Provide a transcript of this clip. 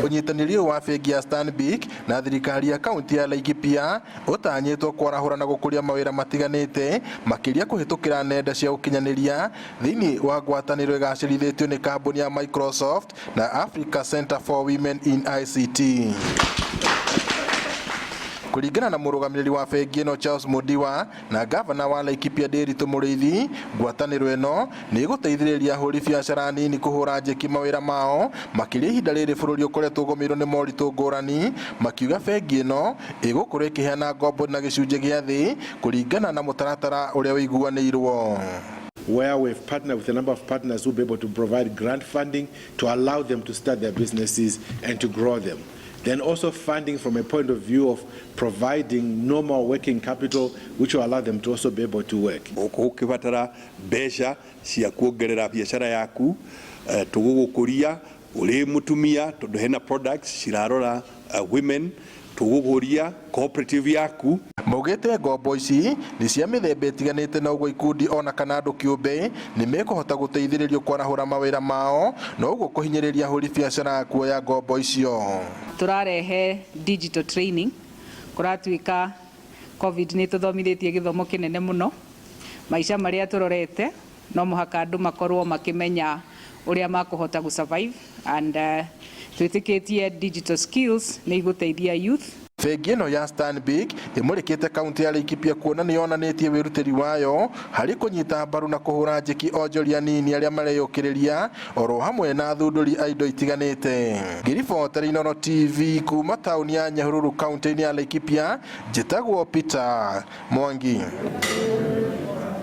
Ũnyitanĩri ũyũ wa bengi ya Stanbic na thirikari ya kaunti ya Laikipia ũtanyĩtwo kwarahũra na gũkũria mawĩra matiganĩte, makĩria kũhĩtũkĩra nenda cia ũkinyanĩria thĩinĩ wa ngwatanĩro ĩgacĩrithĩtio nĩ kambuni ya Microsoft na Africa Center for Women in ICT. Kũringana na mũrũgamĩrĩri wa bengi ĩno Charles Mudiwa na gavana wa Laikipia Ndiritu Mũrĩithi, ngwatanĩro ĩno nĩ ĩgũteithĩrĩria ahũri biacara nini kũhũra njeki mawĩra mao, makĩria ihinda rĩrĩ bũrũri ũkoretwo ũgũmĩirwo nĩ moritũ ngũrani, makiuga bengi ĩno ĩgũkorwo ĩkĩheana ngombo na gĩcunjĩ gĩa thĩ kũringana na mũtaratara ũrĩa ũiguanĩirwo. Where we've partnered with a number of partners who will be able to provide grant funding to allow them to start their businesses and to grow them. Then also funding from a point of view of providing normal working capital, which will allow them to also be able to work. Ũgũkĩbatara mbeca cia kuongerera biacara yaku, tũgũgũkũria ũrĩ mũtumia tondũ hena products cirarora women, tũgũgũria cooperative yaku. Maugĩte ngombo ici nĩ cia mĩthemba ĩtiganĩte, na ũguo ikundi ona kana andũ kĩũmbe nĩ mekũhota gũteithĩrĩrio kwarahũra mawĩra mao, na ũguo kũhinyĩrĩria ahũri biacara kuoya ngombo icio. Tũrarehe digital training. Kũratuĩka COVID nĩ tũthomithĩtie gĩthomo kĩnene mũno. Maica marĩa tũrorete, no mũhaka andũ makorwo makĩmenya ũrĩa makũhota gũ survive, and twĩtĩkĩtie digital skills nĩ igũteithia youth. Bengi ĩno ya Stanbic ĩmũrĩkĩte kaunti ya Laikipia kuona nĩ yonanĩtie wĩrutĩri wayo harĩ kũnyita mbaru na kũhũra njeki onjoria nini arĩa mareyũkĩrĩria, oro hamwe na athundũri a indo itiganĩte. Ngĩribotera Inooro TV kuma taũni ya Nyahururu, kaunti-inĩ ya Laikipia, njĩtagwo Peter Mwangi.